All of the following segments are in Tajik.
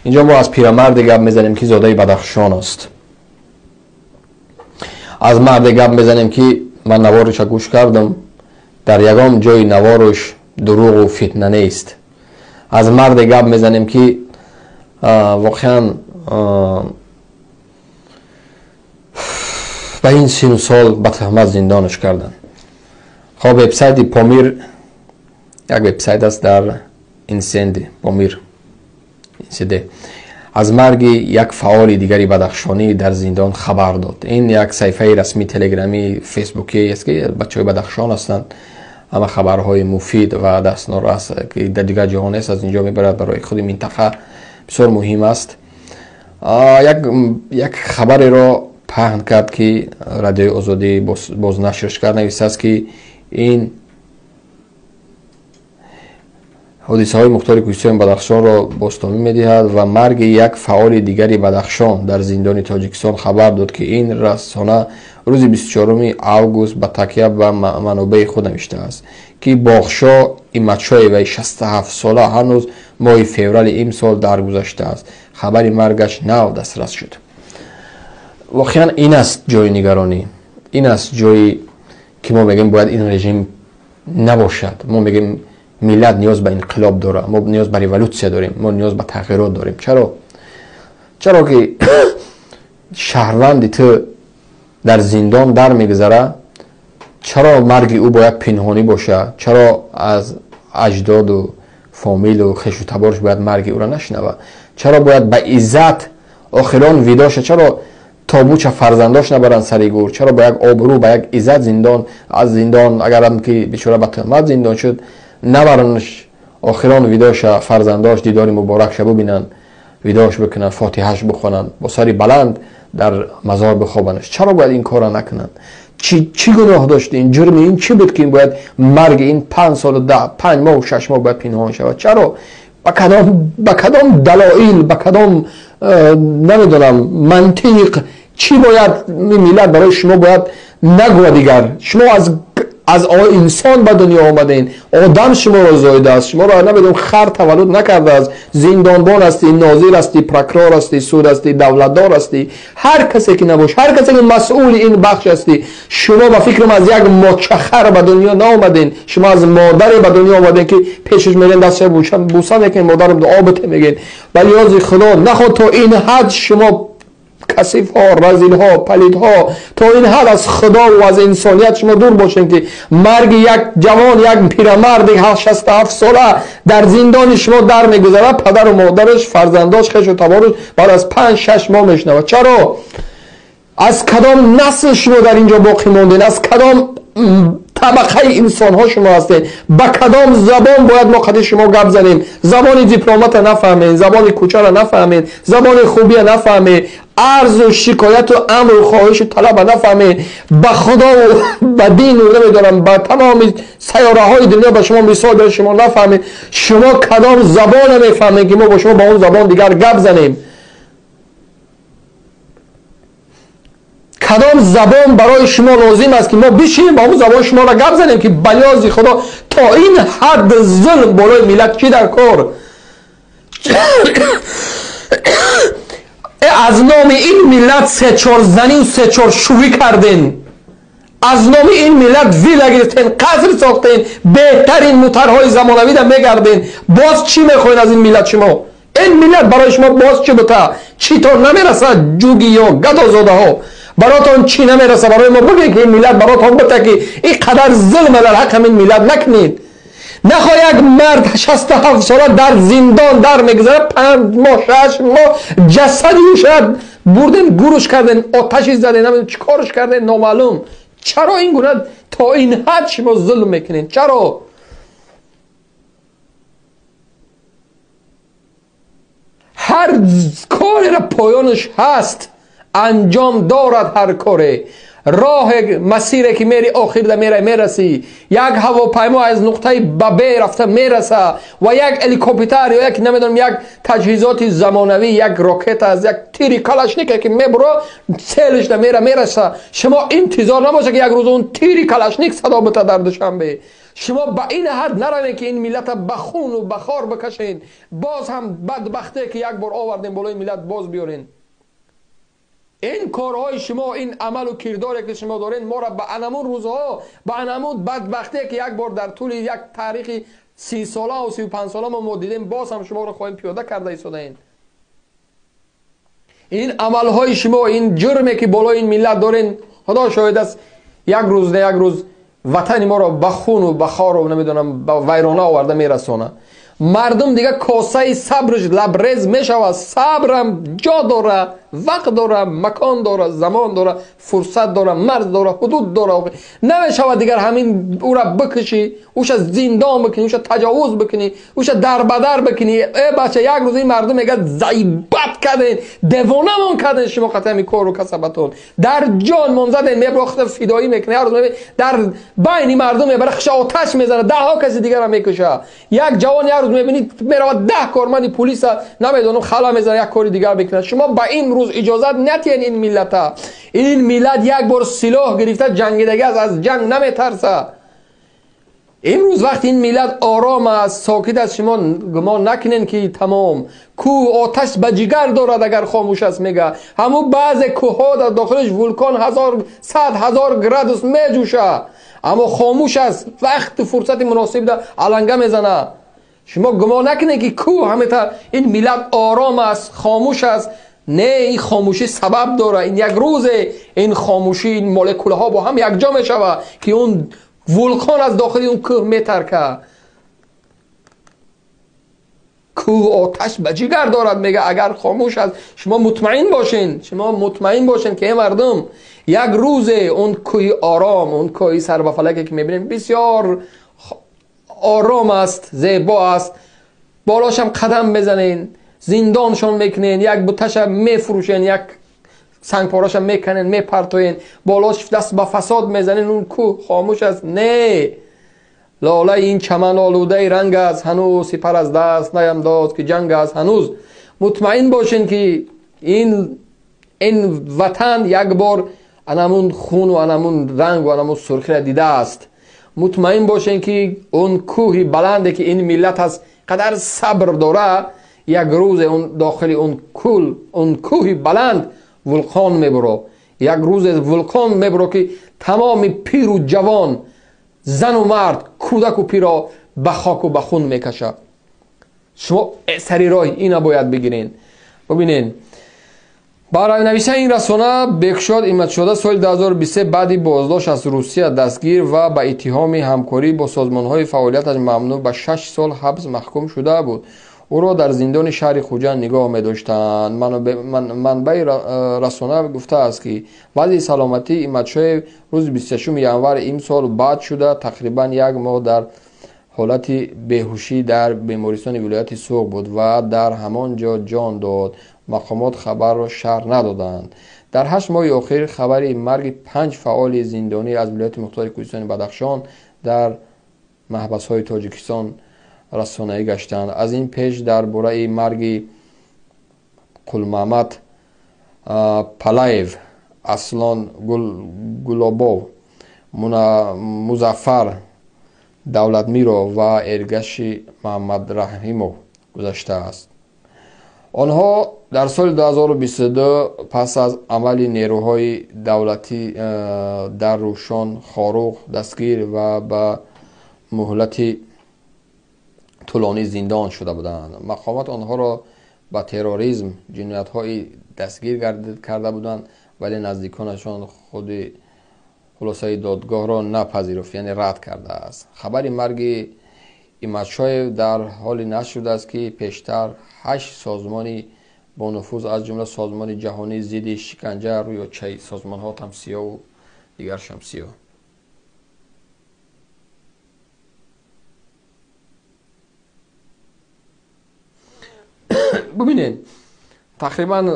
Инҷо мо аз пирамарде гап мезанем, ки зодаи Бадахшон аст. Аз марде гап мезанем, ки ман навориша гӯш кардам, дар ягон ҷои наворуш дурӯғу фитна нест. Аз марде гап мезанем, ки воқеан ба ин сину сол ба тӯҳмат зиндонаш карданд. Хоб, вебсайти Помир як вебсайт аст дар инсенди Помир инсиде аз марги як фаъоли дигари бадахшонӣ дар зиндон хабар дод. Ин як саҳифаи расмии телеграмӣ, фейсбукӣ аст, ки бачаҳои Бадахшон ҳастанд. Ҳама хабарҳои муфид ва дастнорас, ки дар дигар ҷоҳо нест, аз инҷо мебарад. Барои худи минтақа бисёр муҳим аст. Як хабареро паҳн кард, ки Радиои Озодӣ бознашрш кард. Нависааст, ки ин ҳодисаҳои мухтори кӯҳистони Бадахшонро бозтомӣ медиҳад ва марги як фаъоли дигари Бадахшон дар зиндони Тоҷикистон хабар дод, ки ин расона рӯзи 24 август ба такя ба манобеи худ навиштааст, ки Боғшо Иматшоеваи 67сола ҳанӯз моҳи феврали имсол даргузаштааст. Хабари маргаш нав дастрас шуд. Воқеан ин аст ҷои нигаронӣ, ин аст ҷое ки мо мегӯем бояд ин режим набошад. Мо мегӯем миллат ниёз ба инқилоб дорад, мо ниёз ба революсия дорем, мо ниёз ба тағйирот дорем. Чаро? Чаро ки шаҳрванди ту дар зиндон дар мегузара, чаро марги ӯ бояд пинҳонӣ бошад? Чаро аз аҷдоду фомилу хешу таборш бояд марги ӯро нашунавад? Чаро бояд ба иззат охирон видоша? Чаро тобуча фарзандош набаранд сари гур? Чаро ба як обрӯ, ба як иззат зиндон аз зиндон, агарам ки бечора ба тӯҳмат зиндон шуд, набаранш охирон видоша, фарзандош дидори муборакша бубинанд, видош бикунанд, фотиҳаш бихонанд, бо сари баланд дар мазор бихобанаш? Чаро бояд ин корро накунанд? Чӣ гуноҳ дошт ин? Ҷурми ин чӣ буд, ки ин бояд марги ин 5 солу 5 моҳу 6 моҳ бояд пинҳон шавад? Чаро? Ба кадом далоил, ба кадом намедонам мантиқ, чӣ бояд ин миллат барои шумо бояд нагӯяд дигар? Шумо аз инсон ба дунё омадем, одам шуморо зоидааст, шуморо намедонам хар таваллуд накардааст. Зиндонбон ҳастӣ, нозир ҳастӣ, прокурор ҳастӣ, суд ҳастӣ, давлатдор ҳастӣ, ҳар касе ки набош, ҳар касе ки масъули ин бахш ҳастӣ, шумо ба фикрам аз як мочахар ба дунё наомадем. Шумо аз модаре ба дунё омадем, ки пешаш мерем, дастша буса мекунем, модарам дуо бите мегӯем. Вале ёзи Худо нахоҳ то ин ҳад шумо касифҳо, разилҳо, палидҳо, то ин ҳад аз Худо ва аз инсоният шумо дур бошем, ки марги як ҷавон, як пирамарди 67сола дар зиндони шумо дар мегузарад, падару модараш, фарзандош, хешу табораш баъд аз 5-6 моҳ мешунавад. Чаро? Аз кадом насл шумо дар инҷо боқӣ мондед? Аз кадом табақаи инсонҳо шумо ҳастед? Ба кадом забон бояд мо қади шумо гап занем? Забони дипломата нафаҳмед, забони кӯчаро нафаҳмед, забони хубия нафаҳмед, арзу шикояту амру хоҳишу талаба нафаҳмед. Ба Худову ба дину намедонам ба тамоми сайёраҳои дунё ба шумо мисол берам, шумо нафаҳмед. Шумо кадом забона мефаҳмед, ки мо бо шумо ба он забон дигар гап занем? Кадом забон барои шумо лозим аст, ки мо бишинем ба он забон шуморо гап занем, ки балёзи Худо то ин ҳад зулм болои миллат чӣ дар кор? Аз номи ин миллат 3-4 занию 3-4 шувӣ карден, аз номи ин миллат вилла гирифтен, қаср сохтен, беҳтарин мутарҳои замонавида мегарден. Боз чӣ мехоҳед аз ин миллат шумо? Ин миллат барои шумо боз чӣ бута? Чӣ то намерасад, ҷугиё, гадозодаҳо? Баротон чӣ намераса? Барои мо бигӯед, ки ин миллат баротон бута, ки ин қадар зулм дар ҳаққи ҳамин миллат накунед. Нахоҳ як мард 67сола дар зиндон дар мегузарад, 5 моҳ, 6 моҳ ҷасади ӯ шояд бурден, гурӯш карден, оташи заден, намедонам чӣ корш карден, номаълум. Чаро ин гуна то ин ҳад шумо зулм мекунед? Чаро? Ҳар кореро поёнаш ҳаст, анҷом дорад ҳар коре. Роҳе, масире ки мери, охирда мерасӣ. Як ҳавопаймо аз нуқтаи ба Б рафта мераса ва як ҳеликоптер ё як намедонам як таҷҳизоти замонавӣ, як ракета аз як тири калашнике ки мебуро селишда мера мераса. Шумо интизор набошед, ки як рӯз он тири калашник садо бита дар Душанбе. Шумо ба ин ҳад наравед, ки ин миллата ба хуну ба хор бикашен, боз ҳам бадбахте, ки як бор овардем болои миллат, боз биёрен. Ин корҳои шумо, ин амалу кирдоре, ки шумо дорен, моро ба анамун рӯзҳо, ба анамун бадбахте, ки як бор дар тӯли як таърихи 30 солаву 35 сола мо дидем, боз ҳам шуморо хоҳем пиёда карда истодаем. Ин амалҳои шумо, ин ҷурме, ки болои ин миллат дорен, Худо шоҳид аст, як рӯз не як рӯз ватани моро ба хуну ба хору, намедонам, ба вайрона оварда мерасонад. Мардум дига косаи сабрш лабрез мешавад. Сабрам ҷо дора, вақт дора, макон дора, замон дора, фурсат дора, марз дора, ҳудуд дора. Намешавад дигар ҳамин ӯра бикушӣ, уша зиндон бикунӣ, уша таҷовуз бикунӣ, уша дарбадар бикунӣ. Э бача, як рӯз ин мардум мегӯяд: «Заибат карден, девонамон карден шумо, қати ҳамин кору касабатон дар ҷонмон заден». Меброхта фидоӣ мекунад, як рӯз дар байни мардум мебара, хиша оташ мезанад, даҳҳо каси дигарам мекуша. Як ҷавон як рӯз мебинӣ, меравад, 10 корманди пулиса, намедонам, хала мезанад, як кори дигар мекунад. Шумо ба ин рӯз иҷозат натиҳед ин миллата. Ин миллат як бор силоҳ гирифта ҷангидагӣ аст, аз ҷанг наметарса. Имрӯз вақти ин миллат ором аст, сокит аст, шумо гумон накунед, ки тамом. Кӯҳ оташ ба ҷигар дорад, агар хомӯш аст, мега. Ҳамун баъзе кӯҳҳо дар дохилиш вулкон ҳазор, сад ҳазор градус меҷӯша, аммо хомӯш аст, вақту фурсати муносиб да аланга мезана. Шумо гумон накунед, ки кӯҳ ҳамета ин миллат ором аст, хомӯш аст. Не, ин хомӯшӣ сабаб дорад. Ин як рӯзе ин хомӯшӣ, ин молекулаҳо бо ҳам якҷо мешавад, ки он вулкон аз дохили он кӯҳ метарка. Кӯҳ оташ ба ҷигар дорад, мега, агар хомӯш аст. Шумо мутмаин бошен, шумо мутмаин бошен, ки э мардум, як рӯзе он кӯҳи ором, он кӯҳи сарбафалаке, ки мебинем, бисёр ором аст, зебо аст, болошам қадам мезанен, зиндоншон мекунен, як буташа мефурӯшен, як сангпораша меканен, мепартоен, болош даст ба фасод мезанен, он кӯҳ хомӯш аст? Не, лолаи ин чаман олудаи ранг аст ҳанӯз, сипар аз даст наямдод, ки ҷанг аст ҳанӯз. Мутмаин бошен, ки ин ватан як бор анамун хуну анамун рангу анамун сурхиро дидааст. Мутмаин бошен, ки он кӯҳи баланде, ки ин миллат аст, қадар сабр дора, як рӯзе он дохили он кул, он кӯҳи баланд вулқон мебуро. Як рӯзе вулқон мебуро, ки тамоми пиру ҷавон, зану мард, кӯдаку пиро ба хоку ба хун мекашад. Шумо сари роҳи ина бояд бигирен. Бубинен, барои нависаи ин расона, Бекшод Иматшода соли 2023 баъди боздошт аз Русия дастгир ва ба иттиҳоми ҳамкорӣ бо созмонҳои фаъолияташ мамнӯъ ба 6 сол ҳабс маҳкум шуда буд. Ӯро дар зиндони шаҳри Хуҷанд нигоҳ медоштанд. Манбаи расона гуфтааст, ки вазъи саломатии Иматшоев рӯзи 26 январи имсол бад шуда, тақрибан як моҳ дар ҳолати беҳушӣ дар бемористони вилояти Суғд буд ва дар ҳамон ҷо ҷон дод. Мақомот хабарро шарҳ надоданд. Дар 8 моҳи охир хабари марги панҷ фаъоли зиндонӣ аз Вилояти Мухтори Кӯҳистони Бадахшон дар маҳбасҳои Тоҷикистон расонаӣ гаштанд. Аз ин пеш дар бораи марги Қулмамад Палаев, Аслон Гулобов, Музаффар Давлатмиров ва Эргаши Маҳмадраҳимов гузаштааст. Онҳо дар соли 2022 пас аз амали нерӯҳои давлатӣ дар Рӯшон, Хоруғ дастгир ва ба муҳлати тӯлонӣ зиндон шуда буданд. Мақомот онҳоро ба терроризм ҷиноятҳои дастгир карда буданд, вале наздиконашон худи хулосаи додгоҳро напазируфт, яъне рад кардааст. Хабари марги Иматшоев дар ҳоле нашр шудааст, ки пештар ҳашт созмони бонуфуз, аз ҷумла Созмони ҷаҳонии зидди шиканҷа, рӯё чай созмонҳо там сиёву дигаршам сиёҳ. Бубинед, тақрибан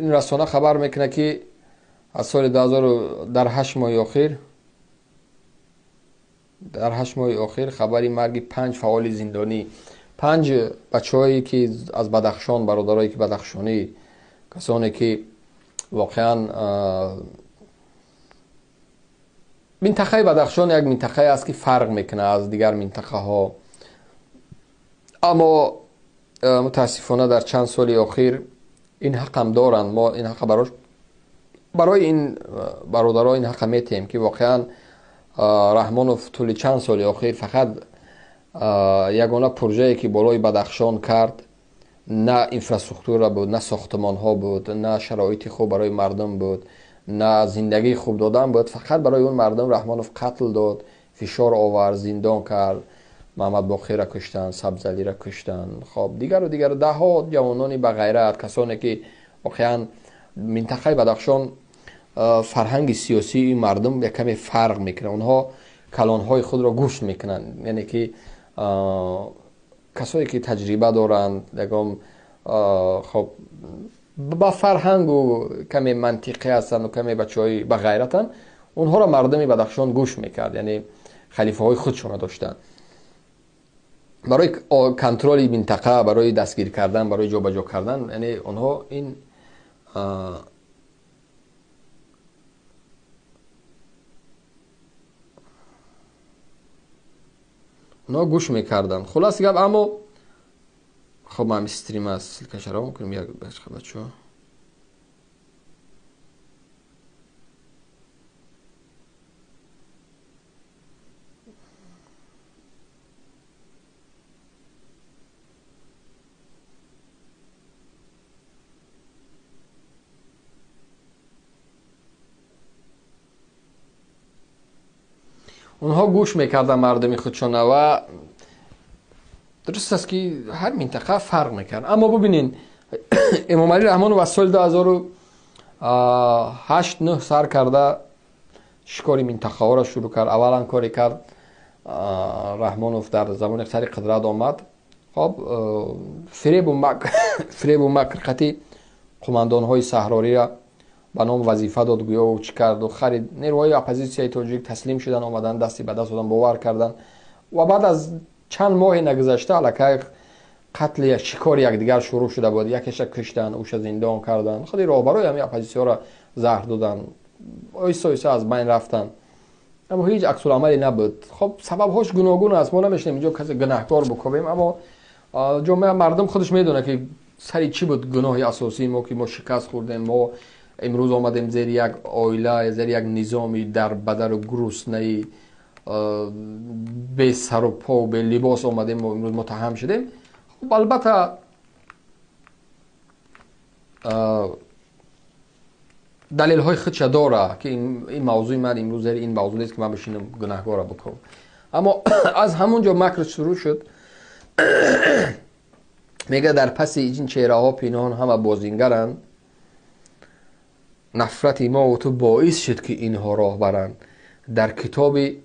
ин расона хабар мекунад, ки аз соли дар 8 моҳи охир, дар 8 моҳи охир хабари марги панҷ фаъоли зиндонӣ, панҷ бачаҳое, ки аз Бадахшон, бародарое, ки бадахшонӣ, касоне, ки воқеан Минтақаи Бадахшон як минтақае аст, ки фарқ мекунад аз дигар минтақаҳо, аммо мутаассифона дар чанд соли охир ин ҳақам доранд. Мо ин ҳақа барои ин бародаро ин ҳақа метиҳем, ки воқеан Раҳмонов тӯли чанд соли охир фақат ягона пурҷае, ки болои Бадахшон кард, на инфраструктура буд, на сохтмонҳо буд, на шароити хуб барои мардум буд, на зиндагии хуб додан буд. Фақат барои он мардум Раҳмонов қатл дод, фишор овард, зиндон кард, Муҳаммад Боқирро куштанд, Сабзалиро куштанд, хоб дигару дигар даҳҳо ҷавонони ба ғайрат, касоне ки воқеан минтақаи Бадахшон фарҳанги сиёсии мардум як каме фарқ мекунад. Онҳо калонҳои худро гӯш мекунанд, яъне ки касое ки таҷриба доранд, ягон хоб ба фарҳангу каме мантиқӣ ҳастанд, каме бачаҳои ба ғайратанд, онҳоро мардуми Бадахшон гӯш мекард, яъне халифаҳои худшонро доштанд. Барои контроли минтақа, барои дастгир кардан, барои ҷобаҷо кардан, яъне онҳо ин онҳо гӯш мекарданд. Хулос гап, аммо хоб ман стрим аст, ссылкашро мекунем як бачаҳо. Онҳо гӯш мекарданд мардуми худшона ва дуруст аст, ки ҳар минтақа фарқ мекард. Аммо бубинед, Эмомалӣ Раҳмонов аз соли 2008-9 сар карда шикори минтақаҳоро шурӯъ кард. Аввалан коре кард Раҳмонов дар замони сари қудрат омад, хоб фиребу макр қати қумандонҳои саҳрорира ба ном вазифа дод, гӯё чӣ карду харид. Нерӯҳои оппозитсияи тоҷик таслим шудан, омадан дасти ба даст додан, бовар кардан ва баъд аз чанд моҳе нагузашта аллакай қатли шикори якдигар шурӯъ шуда буд. Якеша куштанд, ӯша зиндон карданд, худи роҳбарои ҳамин оппозитсияро заҳр доданд, оҳиста оҳиста аз байн рафтанд. Аммо ҳеҷ аксуламале набуд. Хоб сабабҳош гуногун аст, мо намешунем инҷо касе гунаҳкор бикобем, аммо ҷомеа мардум худаш медонад, ки сари чӣ буд гуноҳи асосии мо, ки мо шикаст хӯрдем. Мо имрӯз омадем зери як оила, зери як низоми дарбадару груснаи бесару по, белибос омадем, мо имрӯз муттаҳам шудем. Хуб, албатта далелҳои худша дора, ки ин мавзӯи ман имрӯз зери ин мавзӯ нест, ки ман бишинам гунаҳгорро бикобам. Аммо аз ҳамон ҷо макр шурӯъ шуд. Мега дар паси ин чеҳраҳо пинҳон ҳама бозингаранд, нафрати мо ту боис шуд, ки инҳо роҳ баранд. Дар китоби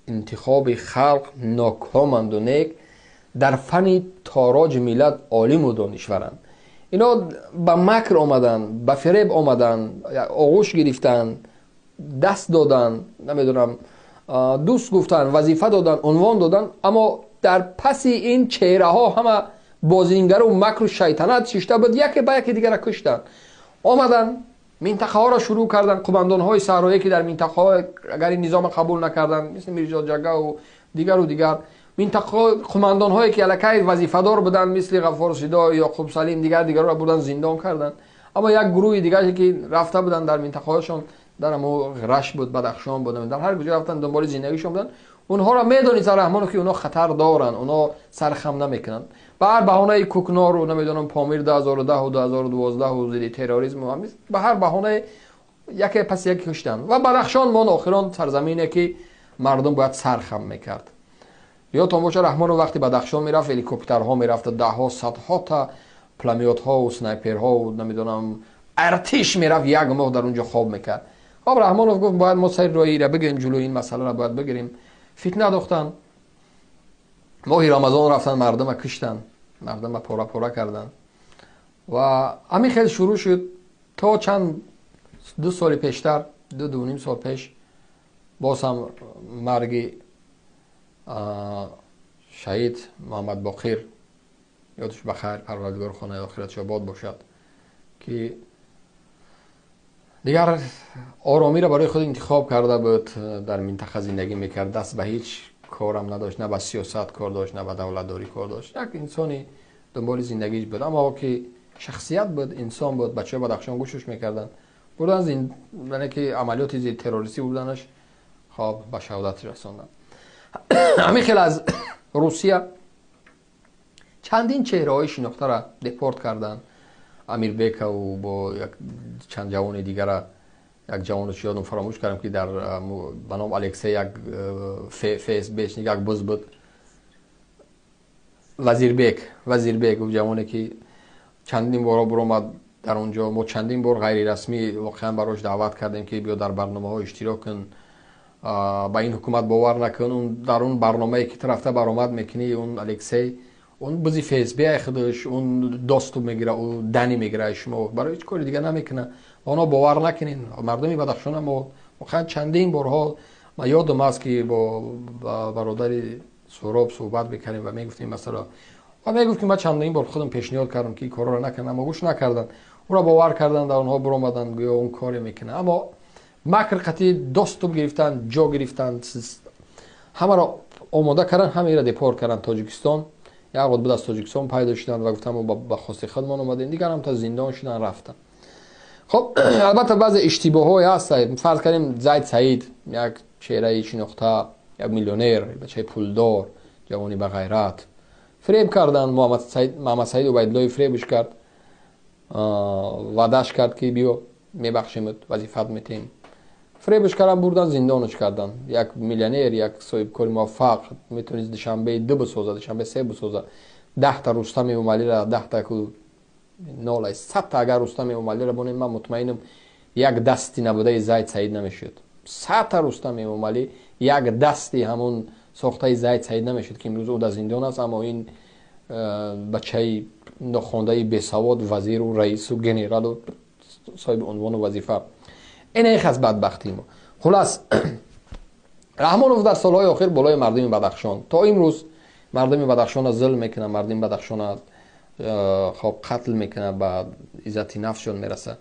интихоби халқ нокоманду нек, дар фани тороҷи миллат олиму донишваранд. Ино ба макр омаданд, ба фиреб омаданд, оғӯш гирифтанд, даст доданд, намедонам, дӯст гуфтанд, вазифа доданд, унвон доданд, аммо дар паси ин чеҳраҳо ҳама бозингару макру шайтанат шишта буд, яке ба яке дигара куштанд. Омаданд минтақаҳоро шурӯъ карданд, қумандонҳои саҳроӣ, ки дар минтақаҳо агар ин низома қабул накарданд, мисли Мирҷод Ҷагаву дигару дигар минтақаҳо, қумандонҳое ки аллакай вазифадор буданд, мисли Ғаффор Сидо, Ёқуб Салим, дигар дигарро бурданд зиндон карданд. Аммо як гурӯҳи дигаре ки рафта буданд дар минтақаҳояшон, дар амо Рашт буд, Бадахшон буд, дар ҳар куҷо рафтанд дунболи зиндагишон буданд, онҳоро медонист Раҳмонов, ки онҳо хатар доранд, онҳо сархам намекунанд. Ба ҳар баҳонаи кукнору намедонам Помир 2010 2012 зидди терроризму ба ҳар баҳонае яке пас яке куштанд ва Бадахшон мон охирон сарзамине, ки мардум бояд сархам мекард. Ёдтон бошад, Раҳмонов вақти Бадахшон мерафт, ҳеликоптерҳо мерафта, даҳҳо, садҳо та пуломётҳову снайперҳову намедонам артиш мерафт, як моҳ дар он ҷо хоб мекард. Хоб Раҳмонов гуфт, бояд мо сари роҳиро бигирем, ҷулӯи ин масъаларо бояд бигирем. Фитна дохтанд, моҳи Рамазон рафтанд, мардума куштанд, мардума пора пора карданд ва ҳамин хел шурӯъ шуд то чанд ду соли пештар, 2-2.5 сол пеш боз ҳам марги шаҳид Муҳаммад Боқир, ёдаш ба хайр, Парвардигор хонаи охиратш обод бошад, ки Дигар оромиро барои худ интихоб карда буд, дар минтақа зиндагӣ мекард, даст ба ҳеҷ корам надошт, на ба сиёсат кор дошт, на ба давлатдорӣ кор дошт. Як инсони дунболи зиндагиш буд, аммо ки шахсият буд, инсон буд, бачаҳои Бадахшон гӯшаш мекарданд. Бурдан, яъне ки амалиёти зидди террористӣ бурданаш, хоб ба шаҳодат расонданд. Ҳамин хел аз Русия чандин чеҳраҳои шинохтара депорт карданд. Амирбекову бо як чанд ҷавони дигара, як ҷавонаш ёдам фаромӯш кардам, ки дар ба ном Алексей, як ФСБшник, як буз буд, Вазирбек, Вазирбек, ҷавоне ки чандин борҳо буромад дар он ҷо. Мо чандин бор ғайрирасмӣ воқеан барош даъват кардем, ки биё, дар барномаҳо иштирок кун, ба ин ҳукумат бовар накун. Дар он барномае ки ту рафта баромад мекунӣ, он Алексей, он бузи ФСБ худаш, он доступ мегира, ӯ данные мегира, шумо барои ҳеҷ кори дига намекуна. Онҳо бовар накунен. Мардуми Бадахшона мо воқеан чандин борҳо, ман ёдам аст, ки бо бародари Суҳроб суҳбат мекардем ва мегуфтем масала, ва мегуфт, ки ман чандин бор худам пешниҳод кардам, ки ин корҳоро накунам, аммо гӯш накарданд, ӯро бовар карданд, дар онҳо биромаданд, гӯё он коре мекунад, аммо макр қатӣ доступ гирифтанд, ҷо гирифтанд, ҳамаро омода карданд, ҳамаро депорт карданд Тоҷикистон. Як буд, аз Тоҷикистон пайдо шуданд ва гуфтанд, мо ба хости худмон омадем. Дигар ҳам та зиндон шуданд, рафтанд. Хоб, албатта, баъзе иштибоҳҳое ҳаст. Фарз кардем, Зайд Саид, як чеҳраи шинохта, як миллионер, бачаи пулдор, ҷавони бағайрат, фиреб карданд. Муҳаммадсаид Убайдуллоев фиребш кард, ваъдаш кард, ки биё, мебахшемат, вазифат метем. Фиребш кардан, бурдан, зиндонаш карданд. Як миллионер, як соҳибкори муваффақ метавонист Душанбеи ду бисоза, Душанбе се бисоза. 10-та Рустами Эмомалира, 10-та ку нолай, 100-та агар Рустами Эмомалира бонем, ман мутмаинам, як дасти набудаи Зайд Саид намешуд. 100-та Рустами Эмомалӣ як дасти ҳамон сохтаи Зайд Саид намешуд, ки имрӯз ӯ дар зиндон аст. Аммо ин бачаи нохондаи бесавод вазиру раису генералу соҳиби унвону вазифа. Ин их аз бадбахтии мо. Хулас, Раҳмонов дар солҳои охир болои мардуми Бадахшон, то имрӯз мардуми Бадахшона зулм мекунад, мардуми Бадахшона, хоб, қатл мекунад, ба иззати нафсшон мерасад.